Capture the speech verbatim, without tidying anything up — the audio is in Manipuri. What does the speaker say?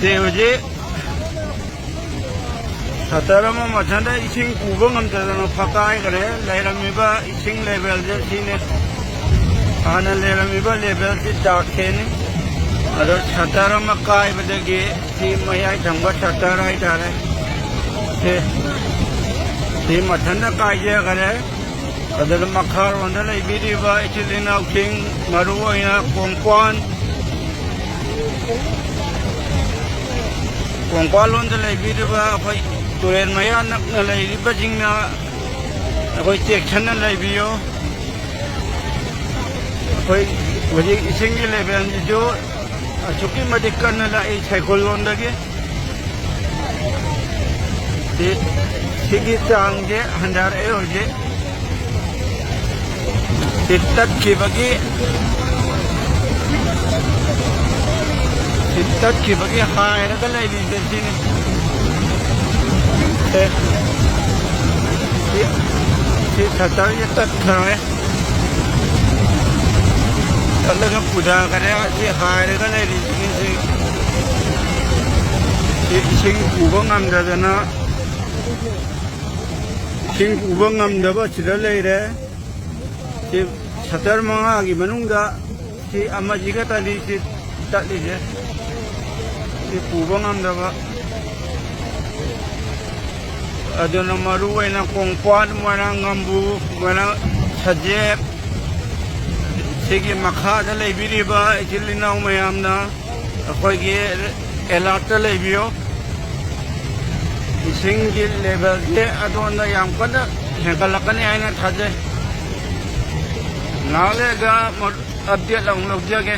ꯁꯤ ꯍꯧꯖꯤꯛ ꯁꯇꯔ ꯑꯃ ꯃꯊꯟꯇ ꯏꯁꯤꯡ ꯄꯨꯕ ꯉꯝꯗꯗꯅ ꯐꯛꯀꯥꯏꯈ꯭ꯔꯦ꯫ ꯂꯩꯔꯝꯃꯤꯕ ꯏꯁꯤꯡ ꯂꯦꯚꯦꯜꯁꯦ ꯁꯤꯅꯤ꯫ ꯍꯥꯟꯅ ꯂꯩꯔꯝꯃꯤꯕ ꯂꯦꯚꯦꯜꯁꯤ ꯗꯥꯛꯁꯦꯅꯤ꯫ ꯑꯗꯣ ꯁꯇꯔ ꯑꯃ ꯀꯥꯏꯕꯗꯒꯤ ꯁꯤ ꯃꯌꯥꯏ ꯊꯪꯕ ꯁꯇꯔ ꯍꯥꯏꯇꯥꯔꯦ꯫ ꯁꯤ, ꯁꯤ ꯃꯊꯟꯇ ꯀꯥꯏꯖꯈ꯭ꯔꯦ꯫ ꯑꯗꯨꯅ ꯃꯈꯥꯔꯣꯝꯗ ꯂꯩꯕꯤꯔꯤꯕ ꯏꯆꯤꯜ ꯏꯅꯥꯎꯁꯤꯡ, ꯃꯔꯨ ꯑꯣꯏꯅ ꯀꯣꯡꯄꯥꯟ, ꯀꯣꯡꯄꯥꯜꯂꯣꯝꯗ ꯂꯩꯕꯤꯔꯤꯕ ꯑꯩꯈꯣꯏ ꯇꯨꯔꯦꯜ ꯃꯌꯥ ꯅꯛꯅ ꯂꯩꯔꯤꯕꯁꯤꯡꯅ ꯑꯩꯈꯣꯏ ꯆꯦꯛꯁꯤꯟꯅ ꯂꯩꯕꯤꯌꯨ꯫ ꯑꯩꯈꯣꯏ ꯍꯧꯖꯤꯛ ꯏꯁꯤꯡꯒꯤ ꯂꯦꯚꯦꯜꯁꯤꯁꯨ ꯑꯁꯨꯛꯀꯤ ꯃꯇꯤꯛ ꯀꯟꯅ ꯂꯥꯛꯏ ꯁꯩꯀꯨꯜꯂꯣꯝꯗꯒꯤ꯫ ꯁꯤ, ꯁꯤꯒꯤ ꯆꯥꯡꯁꯦ ꯍꯟꯊꯔꯛꯑꯦ ꯍꯧꯖꯤꯛ꯫ ꯁꯤ ꯇꯠꯈꯤꯕꯒꯤ, ꯁꯤ ꯇꯠꯈꯤꯕꯒꯤ ꯍꯥꯏꯔꯒ ꯂꯩꯔꯤꯁꯦ ꯁꯤꯅꯤ꯫ ꯁꯦ, ꯁꯤ, ꯁꯤ ꯁꯇꯔꯁꯦ ꯇꯠꯈ꯭ꯔꯦ꯫ ꯆꯠꯂꯒ ꯄꯨꯊꯈꯔꯦ꯫ ꯁꯤ ꯍꯥꯏꯔꯒ ꯂꯩꯔꯤꯁꯤꯡꯁꯤ ꯁꯤ ꯏꯁꯤꯡ ꯄꯨꯕ ꯉꯝꯗꯗꯅ, ꯏꯁꯤꯡ ꯄꯨꯕ ꯉꯝꯗꯕ ꯁꯤꯗ ꯂꯩꯔꯦ꯫ ꯁꯤ ꯁꯇꯔ ꯃꯉꯥꯒꯤ ꯃꯅꯨꯡꯗ ꯁꯤ ꯑꯃꯁꯤ ꯈꯛꯇꯅꯤ ꯁꯤ ꯆꯠꯂꯤꯁꯦ, ꯁꯤ ꯄꯨꯕ ꯉꯝꯗꯕ꯫ ꯑꯗꯨꯅ ꯃꯔꯨ ꯑꯣꯏꯅ ꯀꯣꯡꯄꯥꯟ, ꯃꯣꯏꯔꯥꯡ ꯉꯝꯕꯨ, ꯃꯣꯏꯔꯥꯡ ꯁꯖꯦꯛ, ꯁꯤꯒꯤ ꯃꯈꯥꯗ ꯂꯩꯕꯤꯔꯤꯕ ꯏꯆꯤꯜ ꯏꯅꯥꯎ ꯃꯌꯥꯝꯅ ꯑꯩꯈꯣꯏꯒꯤ ꯑꯦꯂꯥꯔꯠꯇ ꯂꯩꯕꯤꯌꯨ꯫ ꯏꯁꯤꯡꯒꯤ ꯂꯦꯚꯦꯜꯁꯦ ꯑꯗꯣꯝꯗ ꯌꯥꯝ ꯀꯟꯅ ꯍꯦꯟꯒꯠꯂꯛꯀꯅꯤ ꯍꯥꯏꯅ ꯊꯥꯖꯩ꯫ ꯉꯥꯏꯍꯥꯛ ꯂꯩꯔꯒ ꯑꯃꯨꯛ ꯑꯞꯗꯦꯠ ꯑꯃꯨꯛ ꯂꯧꯖꯒꯦ꯫